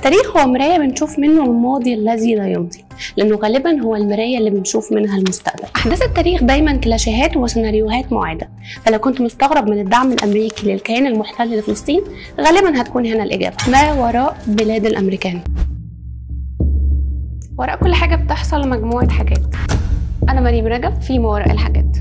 التاريخ هو مراية بنشوف منه الماضي الذي لا يمضي، لأنه غالبا هو المراية اللي بنشوف منها المستقبل. أحداث التاريخ دايما كلاشيهات وسيناريوهات معادة، فلو كنت مستغرب من الدعم الأمريكي للكيان المحتل لفلسطين غالبا هتكون هنا الإجابة: ما وراء بلاد الأمريكان. وراء كل حاجة بتحصل مجموعة حاجات. أنا مريم رجب في ما وراء الحاجات.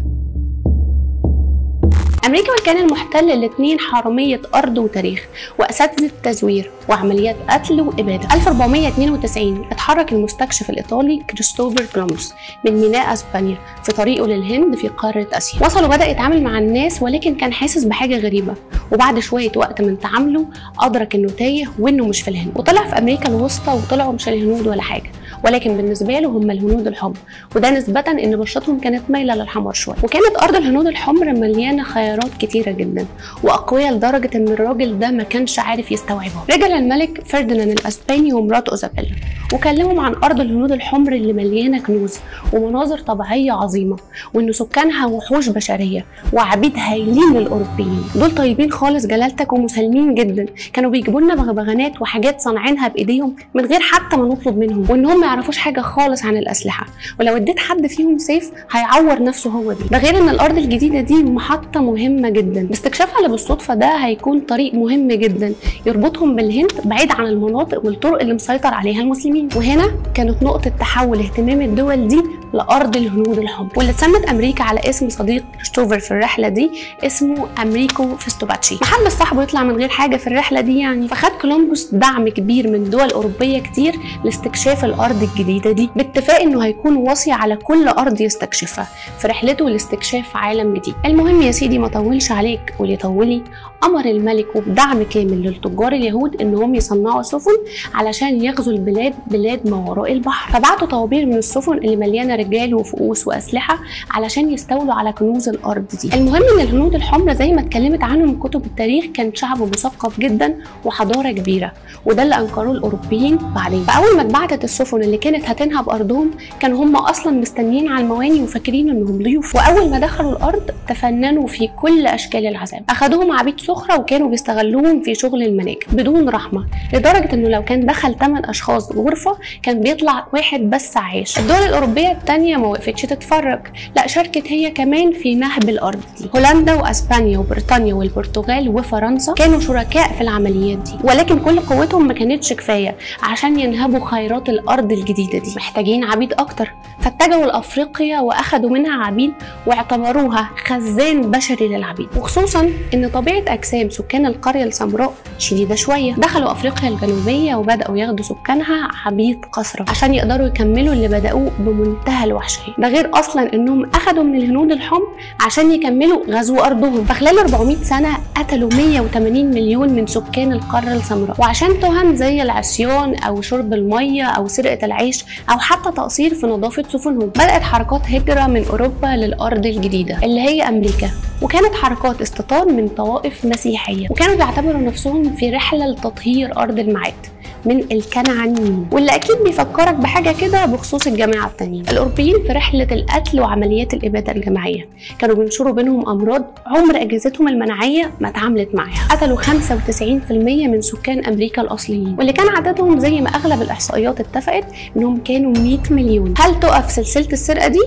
أمريكا والكيان المحتل الاثنين حرامية أرض وتاريخ وأساتذة تزوير وعمليات قتل وإبادة. 1492 اتحرك المستكشف الإيطالي كريستوفر كولومبوس من ميناء أسبانيا في طريقه للهند في قارة آسيا. وصل وبدأ يتعامل مع الناس، ولكن كان حاسس بحاجة غريبة، وبعد شوية وقت من تعامله أدرك إنه تايه وإنه مش في الهند، وطلع في أمريكا الوسطى وطلعوا مش الهنود ولا حاجة، ولكن بالنسبة له هم الهنود الحمر، وده نسبة إن بشرتهم كانت مايلة للحمر شوية. وكانت أرض الهنود الحمر مليانة خيارات كتيرة جدا وأقوياء لدرجة إن الراجل ده ما كانش عارف يستوعبها. رجع الملك فرديناند الأسباني ومراته إيزابيلا وكلمهم عن أرض الهنود الحمر اللي مليانة كنوز ومناظر طبيعية عظيمة، وإن سكانها وحوش بشرية وعبيد هايلين للأوروبيين. دول طيبين خالص جلالتك ومسالمين جدا، كانوا بيجيبوا لنا بغبغانات وحاجات صانعينها بإيديهم من غير حتى ما نطلب منهم، وإنهم ما يعرفوش حاجة خالص عن الأسلحة، ولو اديت حد فيهم سيف هيعور نفسه هو بيه. ده غير إن الأرض الجديدة دي محطة مهمة جدا، باستكشافها اللي بالصدفة ده هيكون طريق مهم جدا يربطهم بالهند بعيد عن المناطق والطرق اللي مسيطر عليها المسلمين. وهنا كانت نقطة تحول اهتمام الدول دي لأرض الهنود الحمر، واللي اتسمت أمريكا على اسم صديق كريستوفر في الرحلة دي اسمه أمريكو فيستوباتشي. ما حبش صاحبه يطلع من غير حاجة في الرحلة دي يعني، فخد كولومبوس دعم كبير من دول أوروبية كتير لاستكشاف الأرض الجديدة دي، باتفاق إنه هيكون وصي على كل أرض يستكشفها في رحلته لاستكشاف عالم جديد. المهم يا سيدي ما طولش عليك واللي طولي، أمر الملك وبدعم كامل للتجار اليهود إنهم يصنعوا سفن علشان يغزوا البلاد، بلاد ما وراء البحر. فبعتوا طوابير من السفن اللي مليانة رجال وفؤوس وأسلحة علشان يستولوا على كنوز الأرض دي. المهم إن الهنود الحمر زي ما اتكلمت عنهم كتب التاريخ كان شعب مثقف جدا وحضارة كبيرة، وده اللي أنكروه الأوروبيين بعدين. فأول ما اتبعتت السفن اللي كانت هتنهب أرضهم كانوا هم أصلا مستنيين على المواني وفاكرين إنهم ضيوف، وأول ما دخلوا الأرض تفننوا في كل أشكال العذاب. أخدوهم عبيد سخرة وكانوا بيستغلوهم في شغل المناجم بدون رحمة، لدرجة إنه لو كان دخل 8 أشخاص غرفة كان بيطلع واحد بس عايش. الدول الأوروبية التانية ما وقفتش تتفرج، لا شاركت هي كمان في نهب الأرض دي. هولندا وأسبانيا وبريطانيا والبرتغال وفرنسا كانوا شركاء في العمليات دي، ولكن كل قوتهم ما كانتش كفاية عشان ينهبوا خيرات الأرض الجديدة دي، محتاجين عبيد أكتر. فاتجهوا لأفريقيا وأخدوا منها عبيد واعتبروها خزان بشري للعبيد، وخصوصا إن طبيعة أجسام سكان القرية السمراء شديدة شوية. دخلوا أفريقيا الجنوبية وبدأوا ياخدوا سكانها عبيد قسرة عشان يقدروا يكملوا اللي بدأوه بمنتهى الوحشية، ده غير أصلا إنهم أخدوا من الهنود الحمر عشان يكملوا غزو أرضهم. فخلال 400 سنة قتلوا 180 مليون من سكان القارة السمراء، وعشان تهم زي العصيان أو شرب المية أو سرقة العيش أو حتى تقصير في نظافة سفنهم، بدأت حركات هجرة من أوروبا للأرض الجديدة اللي هي أمريكا، وكانت حركات استيطان من طوائف مسيحية، وكانوا بيعتبروا نفسهم في رحلة لتطهير أرض الميعاد من الكنعانيين، واللي اكيد بيفكرك بحاجة كده بخصوص الجماعة التانيين. الاوروبيين في رحله القتل وعمليات الابادة الجماعية كانوا بينشروا بينهم امراض عمر اجهزتهم المناعية ما اتعاملت معاها. قتلوا 95% من سكان امريكا الاصليين، واللي كان عددهم زي ما اغلب الاحصائيات اتفقت انهم كانوا 100 مليون. هل تقف سلسلة السرقة دي؟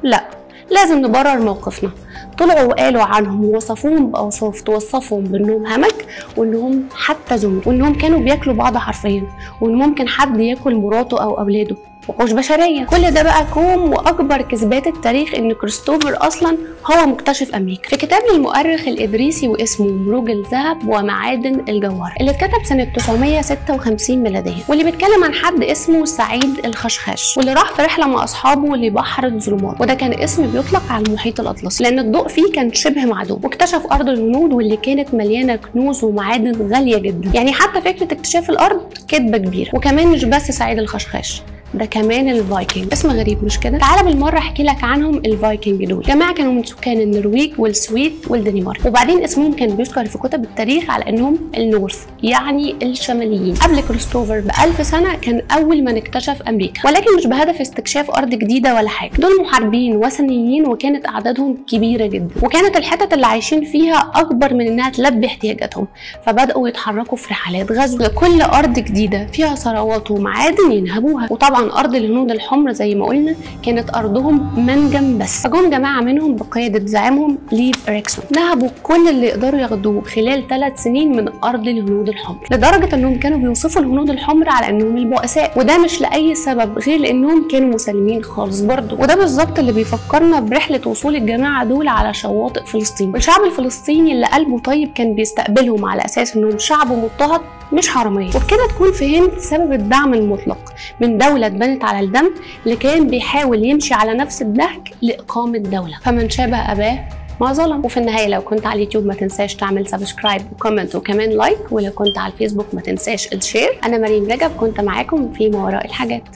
لا، لازم نبرر موقفنا. طلعوا وقالوا عنهم ووصفوهم باوصاف توصفهم بانهم همج، وانهم حتى زمر، وانهم كانوا بياكلوا بعض حرفيا، وان ممكن حد ياكل مراته او اولاده، وحوش بشرية. كل ده بقى كوم، واكبر كذبات التاريخ ان كريستوفر اصلا هو مكتشف امريكا. في كتاب للمؤرخ الادريسي واسمه مروج الذهب ومعادن الجوهر اللي اتكتب سنة 956 ميلادية، واللي بيتكلم عن حد اسمه سعيد الخشخاش، واللي راح في رحله مع اصحابه لبحر الظلمات، وده كان اسم بيطلق على المحيط الاطلسي لان الضوء فيه كان شبه معدوم، واكتشف ارض الهنود واللي كانت مليانة كنوز ومعادن غالية جدا. يعني حتى فكرة اكتشاف الارض كذبه كبيرة. وكمان مش بس سعيد الخشخاش، ده كمان الفايكنج. اسم غريب مش كده؟ تعالى بالمرة احكي لك عنهم. الفايكنج دول جماعة كانوا من سكان النرويج والسويد والدنمارك، وبعدين اسمهم كان بيذكر في كتب التاريخ على انهم ال Norse، يعني الشماليين. قبل كريستوفر ب1000 سنة كان اول من اكتشف امريكا، ولكن مش بهدف استكشاف ارض جديدة ولا حاجة. دول محاربين وثنيين، وكانت اعدادهم كبيرة جدا، وكانت الحتت اللي عايشين فيها اكبر من انها تلبي احتياجاتهم، فبداوا يتحركوا في رحلات غزو لكل ارض جديدة فيها ثروات ومعادن ينهبوها. وطبعا ارض الهنود الحمر زي ما قلنا كانت ارضهم منجم بس، فجم جماعة منهم بقيادة زعيمهم ليف اريكسون، نهبوا كل اللي يقدروا ياخدوه خلال 3 سنين من ارض الهنود الحمر، لدرجة انهم كانوا بيوصفوا الهنود الحمر على انهم البؤساء، وده مش لاي سبب غير لانهم كانوا مسالمين خالص برضه. وده بالظبط اللي بيفكرنا برحله وصول الجماعة دول على شواطئ فلسطين، والشعب الفلسطيني اللي قلبه طيب كان بيستقبلهم على اساس انهم شعب مضطهد مش حرامية. وبكده تكون فهمت سبب الدعم المطلق من دولة اتبنت على الدم اللي كان بيحاول يمشي على نفس النهج لاقامة دولة، فمن شابه اباه ما ظلم. وفي النهاية لو كنت على اليوتيوب ما تنساش تعمل subscribe و comment وكمان like، ولو كنت على الفيسبوك ما تنساش ال share. انا مريم رجب، كنت معاكم في ما وراء الحاجات.